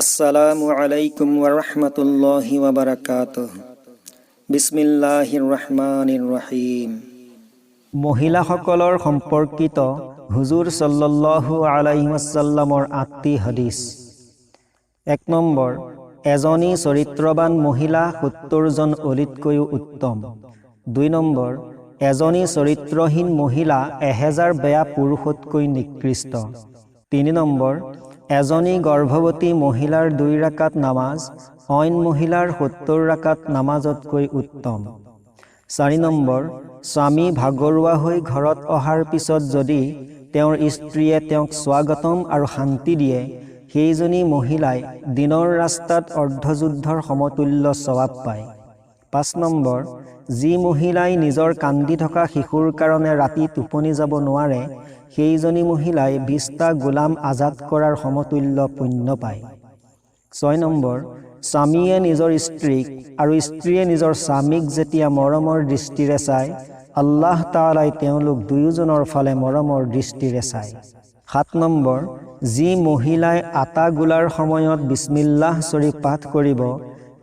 আসসালামু আলাইকুম ওয়া ৰাহমাতুল্লাহি ওয়া বাৰাকাতুহু। বিসমিল্লাহিৰ ৰহমানিৰ ৰহিম। মহিলাসকলৰ সম্পৰ্কিত হুজুৰ সাল্লাল্লাহু আলাইহি ৱাছাল্লামৰ আঠটি হাদিছ। 1 নম্বৰ, এজনী চৰিত্ৰবান মহিলা 70জন অলিতকৈও উত্তম। 2 নম্বৰ, এজনী চৰিত্ৰহীন মহিলা 1000 বেয়া পুৰুষতকৈ নিকৃষ্ট। 3 নম্বৰ, এজনী গৰ্ভৱতী মহিলাৰ 2 ৰাকাত নামাজ অইন মহিলাৰ 70 ৰাকাত নামাজতকৈ উত্তম। 4 নম্বৰ, স্বামী ভাগৰুৱা হৈ ঘৰত অহাৰ পিছত যদি তেওঁৰ স্ত্ৰীয়ে তেওঁক স্বাগতম আৰু শান্তি দিয়ে, সেইজনী মহিলাই দ্বীনৰ ৰাস্তাত অৰ্ধযুদ্ধৰ সমতুল্য চৱাব পায়। 5 নম্বৰ, যি মহিলাই নিজৰ কান্দি থকা শিশুৰ কাৰণে ৰাতি টোপনি যাব নোৱাৰে, সেইজনী মহিলাই 20টা গোলাম আজাদ কৰাৰ সমতুল্য পুণ্য পায়। 6 নম্বৰ, স্বামীয়ে নিজৰ স্ত্ৰীক আৰু স্ত্ৰীয়ে নিজৰ স্বামীক যেতিয়া মৰমৰ দৃষ্টিৰে চায়, আল্লাহ তাআলাই তেওঁলোক দুয়োজনৰ ফালে মৰমৰ দৃষ্টিৰে চায়। 7 নম্বৰ, যি মহিলাই আটা গোলাৰ সময়ত বিছমিল্লাহ শ্বৰীফ পাঠ কৰিব,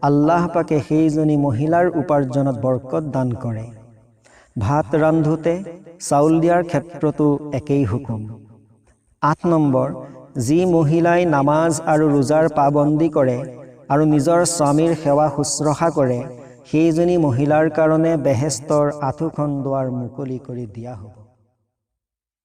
আল্লাহ পাকে সেইজনী মহিলাৰ উপাৰ্জনত বৰকত দান কৰে। ভাত ৰান্ধোতে চাউল দিয়াৰ ক্ষেত্ৰতো একেই হুকুম। 8 নম্বৰ, যি মহিলাই নামাজ আৰু ৰোজাৰ পাবন্দী কৰে আৰু নিজৰ স্বামীৰ সেৱা শুশ্ৰূষা কৰে, সেইজনী মহিলাৰ কাৰণে বেহেস্তৰ আঠোখন দুৱাৰ মুকলি কৰি দিয়া হ'ব।